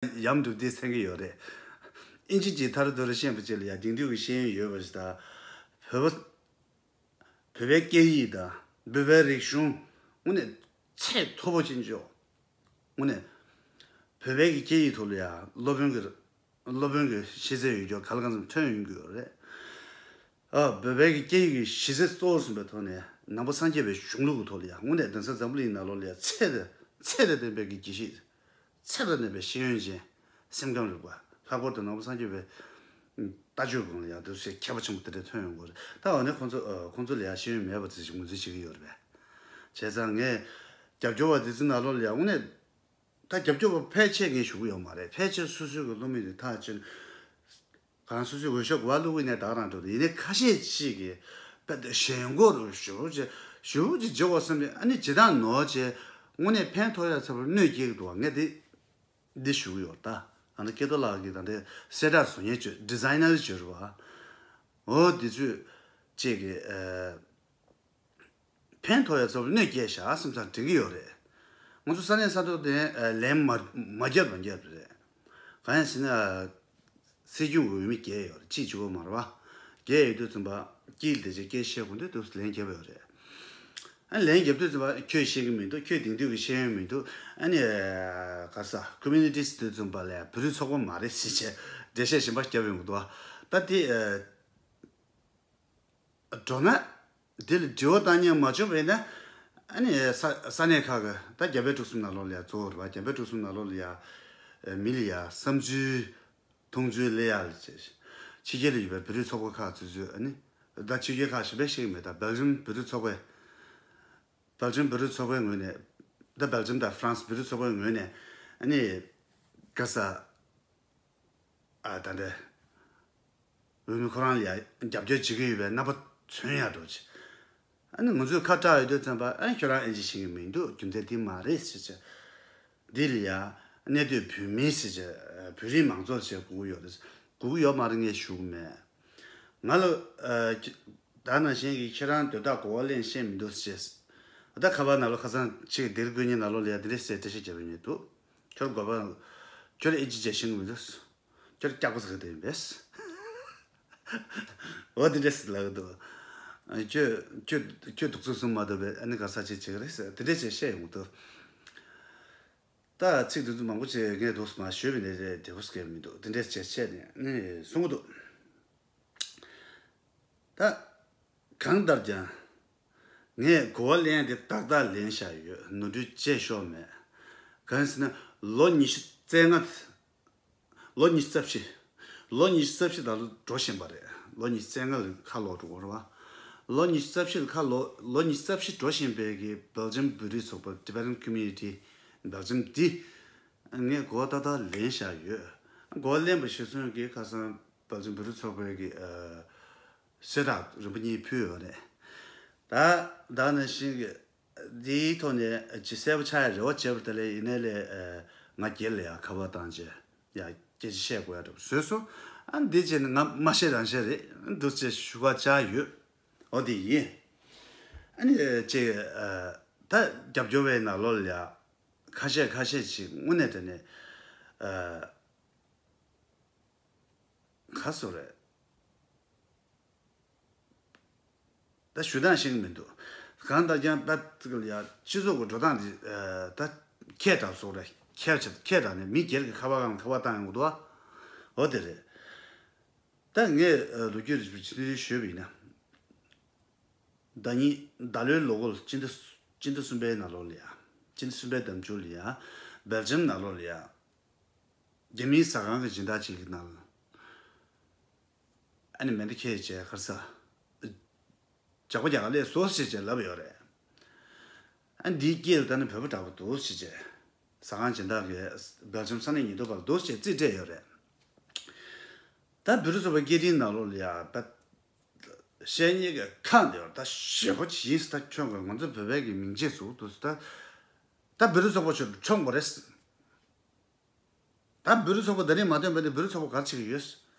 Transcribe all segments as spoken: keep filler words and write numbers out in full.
ཡམ་འགྲུབ་དེ་སེང་གི་ཡོད་རེད། ཨིན་ཇི་གྱི་ཐར་ཐོར་ཤེས་པ་ཅིག་ལ་ཡང་དེང་དུས་ཀྱི་ཤེས་ཡོན་ཡོད་པ་ཞིག་དང་། བོད་པ། བོད་པའི་སྐད་ཡིག་དང་བོད་པའི་རིག་གཞུང་། དངོས་གནས་ཚད་མཐོ་པོ་ཅན་ཅོག་དངོས་གནས། བོད་པའི་གི་སྐད་ཡིག་ཐོག་ལ་ཡང་སློབ་དཔོན་གྱི། སློབ་དཔོན་གྱི་ཤེས་ཚད་ཡོད་ཀྱོག་ག་ལ་གང་འཚམ་ཐོན་ཡོང་གི་ཡོད་རེད། ཨ། བོད་པའི་གི་སྐད་ཡིག་གི་གཞི་རྩ་གཙོ་བོར་བཟུང་པའི་ཐོག་ནས་ནང་པ་སངས་རྒྱས་པའི་གཞུང་ལུགས་ཀྱི་ཐོག་ལ་ཡང་དངོས་གནས་གདན་ས་འཛམ་བུ་གླིང་ནང་ལོགས་ལ་ཡང་ཚད་དང་ཚད་དང་ལྡན་པའི་གི་དགེ་བཤེས། ཚད་དང་ལྡན་པའི་ཤེས་ཡོན་ཅན། སེམས་ཁམས་རིག་པ། ལྷག་པར་དུ་ནང་པ་སངས་རྒྱས་པའི་ལྟ་སྤྱོད་སྒང་ལ་ཡང་དེ་ཚོའི་མཁས་པ་ཆེན་པོ་དེ་འདྲ་ཐོན་ཡོང་གི་རེད། ད་འོ་ནས་ཁོང་ཚོ་ཨ། ཁོང་ཚོ་ལ་ཡང་ཤེས་ཡོན་མེད་པ་དེ་ཞིག་ངོས་འཛིན་བྱེད་ཀྱི་ཡོད་རེད་པས། བྱས་ཙང་ངས་རྒྱབ་སྐྱོར་བ་དེ་ཚོའི་ནང་ལོགས་ལ་ཡང་དངོས་གནས། ད་རྒྱབ་སྐྱོར་བ་ཕལ་ཆེར་ངས་ཞུ་གི་ཡོད་མ་རེད། ཕལ་ཆེར་སོ་སོའི་གི་སློབ་མ་དེ་ཐག་ཆོད། གང་སོ་སོའི་འོས་ཤོག་ག་པར་བླུགས་ཡིན་ནའི་ད་རང་འགྲོ་དེ་ཡིན་ནའི་ཁ་ཤས་ཅིག་གིས་དཔེ་དེ་ཞེན་ཁོག་རུ་ཞེ་པོ་ཅིག་ཞེ་པོ་ཅིག་བྱེད་དགོས་བསམ་ནས། ཨ་ནི་ཇི་ལྟར་ནོར་བྱས་དངོས་གནས་ཕན་ཐོགས་ཡ་ཚ་པོར་གནོད་སྐྱེལ་གི་འདུག་བ། ངས་འདི་འདི་ཞུ་གི་ཡོད། ད་ཨ་ནི་ཀེ་ཏོ་ལགས་ཀྱིས་ད་འདི་གསལ་བསྒྲགས་བཟོ་མཁན་ཅིག་ཌི་ཛའི་ནར་ཅིག་རེད་བ། འོ་འདི་ཚོས་ཅིག་གི་ཨ། ཕན་ཐོགས་ཡ་ཚོར་གནོད་སྐྱེལ་བཞག་བསམ་ཙང་འགྲིག་གི་ཡོད་རེད། ང་ཚོ་ས་གནས་ས་ཐོག་དེ་ལན་མ་མ་བརྒྱབ་མ་བརྒྱབ་རེད། གང་ཡིན་ཟེར་ན། སྲིད་སྐྱོང་འོས་མི་བརྒྱད་ཡོད་རེད། གཅིག་བྱུང་བ་མ་རེད་བ། བརྒྱད་ཡོད་དུས་ཙམ་པ་དཀྱིལ་དེ་ཅིག་སྐད་བཤད་དགོས་འདུག་དུས་ལན་བརྒྱབ་ཡོད་རེད། ཨ་ལན་བརྒྱབ་དུས་ཙམ་པ་ཁྱོད་ཤེས་ཀྱི་མི་འདུག་ཁྱོད་དེང་དུས་ཀྱི་ཤེས་ཡོན་མི་འདུག་ཨ་ནི་ག་ས་ཁོ་མུ་ནི་ཊིས་དུས་ཙམ་པ་ལ་བོད་རིགས་ཚོགས་པ་མ་རེད་ཟེར་བྱས་འགྲེལ་བཤད་གཞན་པ་བརྒྱབ་ཡོང་གི་འདུག་ད་དེ། འགྲོ་ན། དེ་ལ་དྲི་བ་བཏང་མཁན་མ་བྱུང་བས་ན། ཨ་ནི་ས་ས་གནས་ཁག་གི་ད་རྒྱ་བལ་འབྲུག་གསུམ་ནང་ལོགས་ལ་ཡ་གཙོ་བོ་རེད་པ། རྒྱ་བལ་འབྲུག་གསུམ་ནང་ལོགས་ལ་ཡ། མི་ལ་ཡ་བསམ་ཚུལ། མཐོང་ཚུལ་སླེབས་ཡ་ལ་བྱས། ཕྱི་རྒྱལ་ལ་ཡོད་པའི་བོད་རིགས་ཚོགས་པ་ཁག་ཚོས་ཚོས་ཨ་ནི། ད་ཕྱི་རྒྱལ་ཁག་གཞན་པས་ཤེས་ཀྱི་མེད། ད་སྦེལ་ཇམ་བོད་རིགས་ཚོགས་པས། སྦེལ་ཇམ་བོད་རིགས་ཚོགས་པའི་ངོས་ནས། ད་སྦེལ་ཇམ་དང་ཧྥ་རན་སི་བོད་རིགས་ཚོགས་པའི་ངོས་ནས་ཨ་ནི། ག་ས། ཨ་ད་འདྲ། འོས་མི་ཁོ་རང་ལ་ཡ་རྒྱབ་སྐྱོར་བྱེད་ཀྱི་ཡོད་པའི་རྣམ་པ་མཚོན་ཡ་འགྲོ་ཆེ། ཨ་ནི་ང་ཚོས་ཁ་བཀྲག་ཡོད་དུས་ཙམ་པ་ཨ་ཁྱོད་རང་ཨིན་ཇི་ཤེས་ཀྱི་མི་འདུག་རྒྱུ་མཚན་འདི་མ་རེད་ཟེར་བྱས། འདི་ལ་ཡ་གནས་སྡོད་བོད་མི་ཟེར་བྱས་བོད་རིགས་མང་ཚོགས་ཟེར་དགོས་ཀྱི་ཡོད་རེད། དགོས་ཀྱི་ཡོད་མ་རེད་ངས་ཞུ་གི་མེད། ང་ལ་ཨ་ཁྱེད་ད་ནང་བཞིན་གྱི་ཁྱེད་རང་དོན་དག་གོ་བ་ལེན་ཤེས་མི་འདུག་ཟེར། ད་ཁ་པར་ནང་ལོགས་ཁ་སང་ཅིག་སྡེར་བཀོད་ཉིན་ནང་ལོགས་ལ་ཡ་འདི་འདྲས་ཟེར་འགྲེལ་བཤད་བརྒྱབ་ཡོད་ནི་འདུག་ཁྱོད་དགོས་པ། ཁྱོད་ཨིན་ཇི་བྱས་ཤེས་ཀྱི་མི་འདུག་ཁྱོད་སྐྱག་པ་ཟ་གི་བསྡད་ཡིན་པས། འོ་འདི་འདྲས་ཟེར་ལབ་ཀྱི་འདུག་ཁྱོད་ཁྱོད་ཁྱོད་སྡུག་ཚུགས་གསུམ་མ་གཏོགས་པའི་ཨ་ནི་ག་ས་ཅིག་བྱེད་ཀྱི་རེད་ཟེར་དེ་འདྲས་བྱས་བཤད་ཡོང་གི་འདུག་ད་ཚིག་འདི་ཚོ་མང་པོ་བྱས་ངས་འདུག་མ་ཞུས་པ་ནས་རེད་དེ་བུ་སྐད་མི་འདུག་དེ་འདྲས་བྱས་བྱས་ནས་ནི་གསུང་གི་འདུག་ད། གང་ལྟར་ཀྱང་། ངས་གོ་བ་ལེན་དེ་ཏག་ཏག་ལེན་བཞག་ཡོད། ནོར་འཁྲུལ་བྱས་ཤོར་མེད། གང་ཟེར་ན། ལོ་ཉི་ཤུ་རྩ་ལྔ། ལོ་ཉི་ཤུ་རྩ་བཞི། ལོ་ཉི་ཤུ་རྩ་བཞི་ད་ལོ་འགྲོ་བཞིན་པ་རེད། ལོ་ཉི་ཤུ་རྩ་ལྔ་ལ་ཁ་ལོ་འགྲོ་གི་རེད་བ། ལོ་ཉི་ཤུ་རྩ་བཞི་ལ་ཁ་ལོ་ལོ་ཉི་ཤུ་རྩ་བཞི་འགྲོ་བཞིན་པའི་གི་སྦེལ་ཇམ་བོད་རིགས་ཚོགས་པ། Tibetan Community Belgium འདི། ངས་གོ་བ་ཏག་ཏག་ལེན་བཞག་ཡོད། གོ་བ་ལེན་པ་གཞིར་བཟུང་གིས་ཁ་སང་སྦེལ་ཇམ་བོད་རིགས་ཚོགས་པའི་གི་ཨ། གསལ་བསྒྲགས་རིམ་པ་གཉིས་ཕུལ་ཡོད་རེད། ད་ད་ནང་བཞིན་གྱི་འདིའི་ཐོག་ནས་ཇི་གསལ་པོ་ཆགས་ཡ་རེ་བ་བྱས་པ་དེ་ལས་ཡིན་ནའི་ལས་ང་སྒེར་ལ་ཡང་ཁ་པར་བཏང་རྗེས་ཡང་སྐད་ཆ་བཤད་དགོས་ཡ་འདྲ་པོ་བཟོས་སོང་། ཨ་འདི་བྱས་ནས་ང་མ་བཤད་རང་བཤད་རེད་འདུག་ཅེས་ཞུ་བ་བཅར་ཡོད། འོ་དེ་ཡིན། ཨ་ནི་ཅེས་ད་རྒྱབ་སྐྱོར་བའི་ནང་ལོགས་ལ་ཡ་ཁ་ཤས་ཁ་ཤས་ཅིག་དངོས་གནས་དྲང་གནས་ག་སོ་རེད། ད་ཞུ་སྟངས་ཤེས་ཀྱི་མི་འདུག་གང་ལྟར་ཀྱང་ད་ཡ་སྤྱི་ཚོགས་ཀྱི་འགྲོ་སྟངས་འདི་ད་ཁྱད་དྲགས་སོགས་རེད། ཁྱད་ཆེ་ཁྱད་དྲགས་ནས་མི་སྒེར་གྱི་ཁ་པར་སྒང་ཁ་པར་བཏང་ཡོང་གི་འདུག་ཨ། འོ་དེ་རེད། ད་ངས་ལོ་རྒྱུས་རིག་པ་ཅིག་ཞུས་པ་ཡིན་ན། ཟླ་ཉིན་ཟླ་ལོའི་ལོ་འཁོར་སྤྱི་ཟླ་སྤྱི་ཟླ་གསུམ་པའི་ནང་ལོགས་ལ་ཡ། སྤྱི་ཟླ་གསུམ་པའི་ཟླ་མཇུག་ལ་ཡ། སྦེལ་ཇམ་ནང་ལོགས་ལ་ཡ། རྒྱ་མིའི་ཟ་ཁང་གི་སྦྱིན་བདག་ཅིག་གི་ནང་ལ། ཨ་ནི་མེ་མདའ་འཁྱེར་བྱས་ག་རེ་ཟ། ཇག་པ་རྒྱག་ག་སླེབས་སོང་ཞེས་བྱས་ལབ་ཡོད་རེད། ཨ་ནི་འདིའི་སྐད་ལ་ལྟ་ན་བོད་པ་འདྲ་པོ་འདུག་ཞེས་བྱས། ཟ་ཁང་སྦྱིན་བདག་གིས་སྦེལ་ཇམ་ས་གནས་ཉེན་རྟོག་པ་ལ་འདུག་ཅེས་རྩིས་སྤྲད་ཡོད་རེད། ད་བོད་རིགས་ཚོགས་པ་སྐད་འཕྲིན་ནང་ལོགས་ལ་ཡ་ད། བཤད་མཁན་གྱི་ཁ་འདི་བར་ད་ཞེ་པོ་ཅིག་ཡིན་ཟེར། ད་ཁྱོད་ཀྱིས་ང་ཚོ་བོད་པའི་གི་མིང་ཆད་ཟུག་འདུག་ཟེར། ད་ད་བོད་རིགས་ཚོགས་པ་ཆོག་ཆོག་པ་རེད། ད་བོད་རིགས་ཚོགས་པ་འདི་ནས་མ་ཐོན་པ་ནི་བོད་རིགས་ཚོགས་པ་ག་རེ་བྱེད་ཀྱི་ཡོད།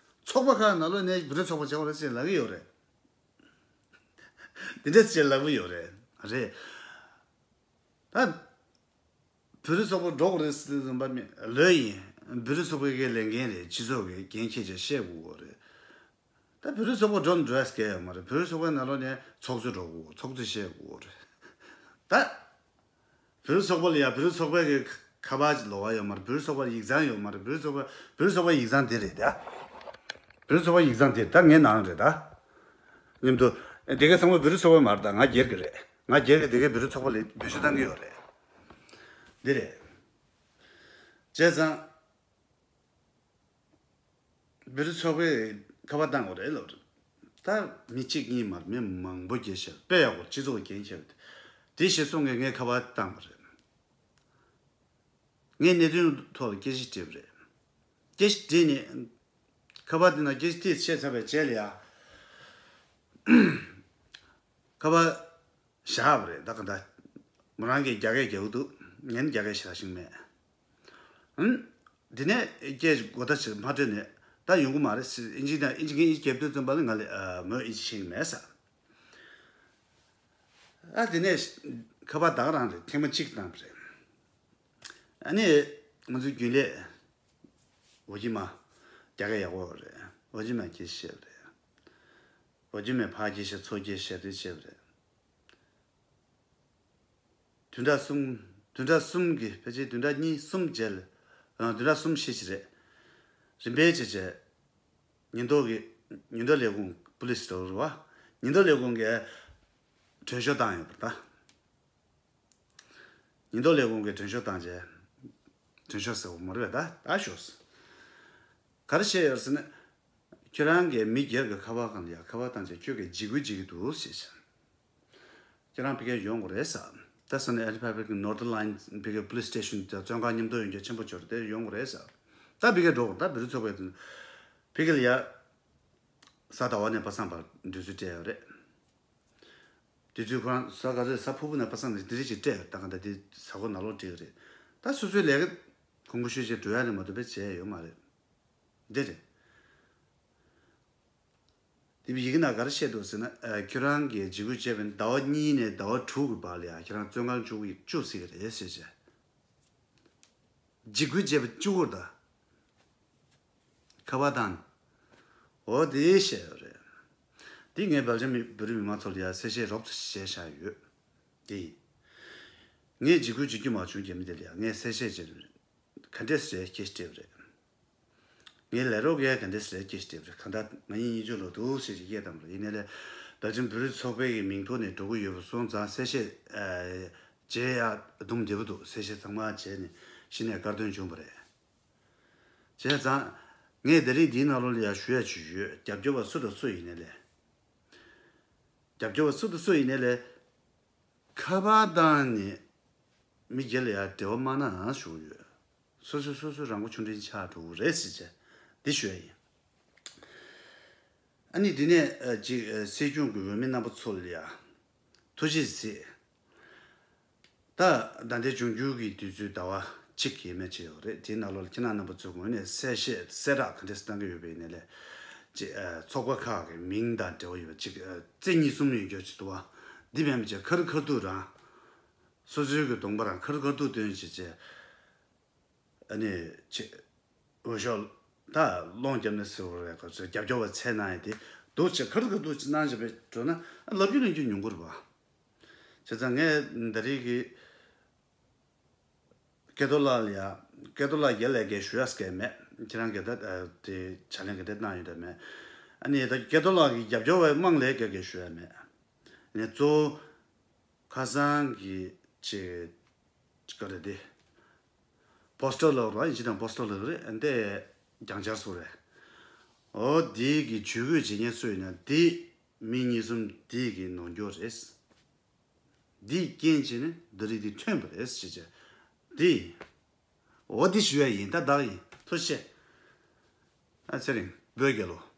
ཚོགས་པ་ཁག་ནང་ལོགས་ནས་བོད་རིགས་ཚོགས་པ་བྱེད་པ་རེད་ཅེས་ལབ་ཀྱི་ཡོད་རེད། འདི་འདྲ་ཅེས་ལབ་ཀྱི་ཡོད་རེད། རེད། ད། བོད་རིགས་ཚོགས་པ་འགྲོ་དགོས་རེད་ཟེར་ཟིན་པ་མེད་ལོས་ཡིན། བོད་རིགས་ཚོགས་པའི་གི་ལས་འགན་རེད། སྤྱི་ཚོགས་ཀྱི་འགན་འཁྱེར་བྱས་བཤད་དགོས་རེད། ད་བོད་རིགས་ཚོགས་པ་འགྲོ་འགྲོ་ཡ་སྐད་ཡོད་མ་རེད། བོད་རིགས་ཚོགས་པའི་ནང་ལོགས་ནས་ཚོགས་གཙོ་འགྲོ་དགོས། ཚོགས་གཙོ་བཤད་དགོས་རེད། ད་བོད་རིགས་ཚོགས་པ་ལ་ཡ་བོད་རིགས་ཚོགས་པའི་གི་ཁ་པར་ལོགས་ཀ་ཡོད་མ་རེད། བོད་རིགས་ཚོགས་པ་ཡིག་ཚང་ཡོད་མ་རེད། བོད་རིགས་ཚོགས་པ་བོད་རིགས་ཚོགས་པ་ཡིག་ཚང་དེ་རེད་ད། བོད་རིགས་ཚོགས་པ་ཡིག་ཚང་དེ་ད་ངའི་ནང་རེད་ད། མཉམ་དུ་དེ་ག་ཚང་མ་བོད་རིགས་ཚོགས་པ་མ་རེད་ད། ང་སྒེར་གི་རེད། ང་སྒེར་གི་དེ་གའི་བོད་རིགས་ཚོགས་པ་ལ་བེད་སྤྱོད་བཏང་གི་ཡོད་རེད། འདི་རེད། བྱས་ཙང་། བོད་རིགས་ཚོགས་པས་ཁ་པར་བཏང་དགོས་རེད་ལབ་རེད། ད་མི་གཅིག་གཉིས་མར་མི་མང་པོ་སྐད་ཆ་དཔེ་ཡག་པོ་སྤྱི་ཚོགས་ཀྱི་འགན་འཁྱེར་དེ་ཞེས་གསུང་གིས་ངས་ཁ་པར་བཏང་པ་རེད། ངས་གནད་དོན་ཐོག་ལ་སྐད་ཆ་དྲིས་པ་རེད། སྐད་ཆ་དྲིས་ནས་ཁ་པར་དེ་ན་སྐད་ཆ་དེ་བཤད་ཚར་བའི་རྗེས་ལ་ཡ། ཁ་པར་བཞག་པ་རེད། ད་ག་ད་མོ་རང་གིས་རྒྱ་སྐད་རྒྱག་གི་འདུག་ངས་ནི་རྒྱ་སྐད་ཞེ་དྲག་ཤེས་མེད། ཨང་། དེ་ནས་སྐད་གོ་ད་ཕྱིར་མ་སྤྲོད་ནས་ད་ཡོང་གི་མ་རེད་ཟེར། ཨིན་ཇི་དང་ཨིན་ཇི་ངས་ཨིན་ཇི་རྒྱབ་དུས་ཙམ་པ་ལ་ང་ལ་མོས་ཨིན་ཇི་ཤེས་ཀྱི་མེད་ཟེར། ཨ་དེ་ནས་ཁ་པར་ད་ག་རང་རེད། ཐེངས་མ་གཅིག་བཏང་པ་རེད། ཨ་ནི་ང་ཚོའི་རྒྱུན་ལས་འོ་ཇི་མ་རྒྱ་སྐད་ཡག་པོ་རེད། འོ་ཇི་མ་སྐད་ཆ་བཤད་པ་རེད། འོ་ཇི་མས་ཕར་སྐད་ཆ་ཚུར་སྐད་ཆ་བཤད་དུས་བཤད་པ་རེད། བདུན་ཕྲག་གསུམ། བདུན་ཕྲག་གསུམ་གྱི་ཕལ་ཆེར་བདུན་ཕྲག་གཉིས་གསུམ་རྗེས་ལ། ཨ། བདུན་ཕྲག་གསུམ་ཕྱིན་བྱས་རེད། རིམ་པས་བྱས་བྱས། ཉེན་རྟོག་གི་ཉེན་རྟོག་ལས་ཁུངས། པུ་ལིས་རེད་བ། ཉེན་རྟོག་ལས་ཁུངས་ཀྱིས་མགྲོན་ཤོག་བཏང་ཡོད་པ་རེད་ད། ཉེན་རྟོག་ལས་ཁུངས་ཀྱིས་མགྲོན་ཤོག་བཏང་བྱས། མགྲོན་ཤོག་ཟེར་བ་མ་རེད་པས་ད། ད་ཤོག་ག་རེ་བཤད་ཡོད་ཟེར་ན། ཁྱོད་རང་གིས་མི་སྒེར་གྱི་ཁ་པར་སྒང་ལ་ཡ་ཁ་པར་བཏང་བྱས་ཁྱོད་ཀྱིས་འཇིགས་སྐུལ་བྱེད་ཀྱི་འདུག་ཟེར་བྱས། ཁྱེད་རང་ཕ་གིར་ཡོང་དགོས་རེད་ཟེར། ད་ས་གནས་ཨ་ལི་ཕ་ཕ་གི་Northern Line ཕ་གི་པུ་ལིས་སི་ཊེ་ཤོན་དེ་བཙོན་ཁང་མཉམ་དུ་ཡོང་རྒྱུ་ཆེན་པོ་ཅིག་ཡོད་རེད། དེར་ཡོང་དགོས་རེད་ཟེར། ད་ཕ་གིར་འགྲོ་དགོས། ད་བོད་རིགས་ཚོགས་པའི་དེ་ཕ་གི་ལ་ཡ། གཟའ་ཟླ་བ་ནས་པ་སངས་བར་དུས་ཚོད་སྤྲད་ཡོད་རེད། དུས་ཚོད་ཁོ་རང་གཟའ་ག་རེ། གཟའ་ཕུར་བུ་ནས་པ་སངས་ནས་དེ་འདྲ་ཅིག་སྤྲད་ཡོད། ད་ག་ད་དེ་གཟའ་འཁོར་ནང་ལོགས་སྤྲད་ཀྱི་རེད། ད་སོ་སོའི་ལས་ཀ་གོང་བུ་ཤོད་ཅིག་འགྲོ་ཡ་རེད་མ་གཏོགས་དཔེ་བྱས་ཡོད་མ་རེད། འདི་རེད། དེ་ཡི་གེ་ནང་ག་རེ་བཤད་འདུག་ཟེར་ན། ཨ། ཁྱོད་རང་གིས་འཇིགས་སྐུལ་བྱས་པ་ཡིན་ན་ཟླ་བ་གཉིས་ནས་ཟླ་བ་དྲུག་གི་བར་ལ་ཡ་ཁྱེད་རང་བཙོན་ཁང་བཅུག་བཅུག་སྲིད་ཀྱི་རེད་ཟེར་བྱས། འཇིགས་སྐུལ་བྱས་པ་བཅུག་དགོས་རེད་ད། ཁ་པར་བཏང་། འོ་དེ་བཤད་ཡོད་རེད། དེ་ངས་སྦེལ་ཇམ་བོད་རིགས་མི་མང་ཚོ་ལ་ཡ་གསལ་བཤད་རོབ་ཙམ་བྱས་བཞག་ཡོད། དེ་ཡིན། ངས་འཇིགས་སྐུལ་བྱེད་རྒྱུ་མ་བྱུང་རྒྱ་མི་དེ་ལ་ཡ་ངས་གསལ་བཤད་བྱས་རེད། ག་འདྲས་རེད་སྐད་ཆ་དྲིས་པ་རེད། ངའི་ལས་རོགས་ཀྱིས་ག་འདྲས་རེད་སྐད་ཆ་དྲིས་པ་རེད། གང་ལྟར་ང་ཉིད་གཉིས་ཆུང་ལོ་འདུག་ཟེར་ཞིག་སྐད་བཏང་པ་རེད། ཡིན་ནའི་ལས་སྦེལ་ཇམ་བོད་རིགས་ཚོགས་པའི་གི་མིང་ཐོག་ནས་འགྲོ་གི་ཡོད་པ་སོང་ཙང་གསལ་བཤད་ཨ་བྱེད་ཡ་སྡུག་བདེ་པོ་འདུག་གསལ་བཤད་ཚང་མ་བྱས་ནས་གཞི་ནས་དཀར་འདོན་བྱུང་བ་རེད། བྱས་ཙང་ངས་དེ་རིང་འདིའི་ནང་ལོགས་ལ་ཡ་ཞུ་ཡ་ཅིག་ཡོད། རྒྱབ་སྐྱོར་བ་སུ་དང་སུ་ཡིན་ནའི་ལས། རྒྱབ་སྐྱོར་བ་སུ་དང་སུ་ཡིན་ནའི་ལས། ཁ་པར་བཏང་ནས་མི་སྒེར་ལ་ཡ་འབྲེལ་བ་མ་གནང་ཞུ་གི་ཡོད། སོ་སོ་སོ་སོ་རང་མགོ་ཆུང་འདྲེན་ཆགས་འགྲོ་གི་རེད་ཟེར་བྱས་འདི་ཞུ་ཡ་ཡིན། ཨ་ནི་འདི་ནས་ཨ་ཅིག་ཨ་སྲིད་སྐྱོང་གི་འོས་མི་རྣམ་པ་ཚོ་ལ་ཡ་ཐུགས་རྗེ་གཟིགས། ད་ད་ལྟའི་འབྱུང་འགྱུར་གྱི་དུས་ཚོད་ཟླ་བ་གཅིག་ཡས་མས་བྱས་ཡོད་རེད། དེའི་ནང་ལོགས་ལ་ཁྱེད་རང་རྣམ་པ་ཚོའི་ངོས་ནས་གསལ་བཤད་གསལ་བསྒྲགས་ག་འདྲས་བཏང་གི་ཡོད་པ་ཡིན་ནའི་ལས། ཅིག་ཨ་ཚོགས་པ་ཁག་གི་མིང་དང་འབྲེལ་བ་ཡོད་པ་ཅིག་ཨ་རྩེ་གཉིས་གསུམ་ཡོད་རྒྱུ་ཅིག་འདུག་བ། འདི་མིན་པ་ཅིག་ཁ་རི་ཁ་ཐུག་རང་སོ་སོའི་གི་གདོང་པ་རང་ཁ་རི་ཁ་ཐུག་སྟོན་བྱས་བྱས། ཨ་ནི་ཅིག་འོས་ཤོག་ད་སློང་རྒྱབ་ནས་ཟེར་བ་རེད། ཁོ་ཚོས་རྒྱབ་སྐྱོར་བ་འཚོལ་གནང་ཡས་དེ་འདུག་བྱས་ཁ་རི་ཁ་ཐུག་ཅིག་གནང་བྱས་པས་འགྲོ་ན་ཨ་ལབ་རྒྱུ་ལེན་རྒྱུ་ཉུང་གི་རེད་བ། བྱས་ཙང་ངས་འདི་རིགས་ཀྱི་སྐལ་རྡོར་ལགས་ལ་ཡ། སྐལ་རྡོར་ལགས་རྒྱལ་ལ་རྒྱལ་ཞུ་ཡ་སྐལ་མེད། ཁྱེད་རང་གིས་ད་ཨ་དེ་ཕྱག་ལེན་ག་འདྲ་གནང་ཡོད་དམ་མེད། ཨ་ནི་ད་སྐལ་རྡོར་ལགས་ཀྱི་རྒྱབ་སྐྱོར་བའི་དམངས་ལ་སྐད་སྐད་ཞུ་ཡ་མེད། ཨ་ནི་གཙོ་བོ་ཁ་སང་གི་ཅིག་ཅིག་ག་རེ་དེ། པོ་སི་ཊར་ལབ་ར་ཡིན་ཅི་དང་པོ་སི་ཊར་ལབ་རེད། ཨ་འདི་རྒྱང་ཆར་སོ་རེད། འོ་དེ་གི་ཇུས་འགོད་བྱེད་མཁན་སུ་ཡིན་ན་དེ་མི་གཉིས་གསུམ་དེ་གི་ནོར་འཁྱོག་རེད། འདིས་རྐྱེན་བྱས་ནས་འདི་རིགས་འདི་ཐོན་པ་རེད་ཟེར་བྱས། འདི། འོ་འདི་ཞུ་ཡ་ཡིན། ད་བདག་ཡིན། ཐུགས་རྗེ་ཆེ། ཨ་ཚེ་རིང་བོད་རྒྱལ་ལོ།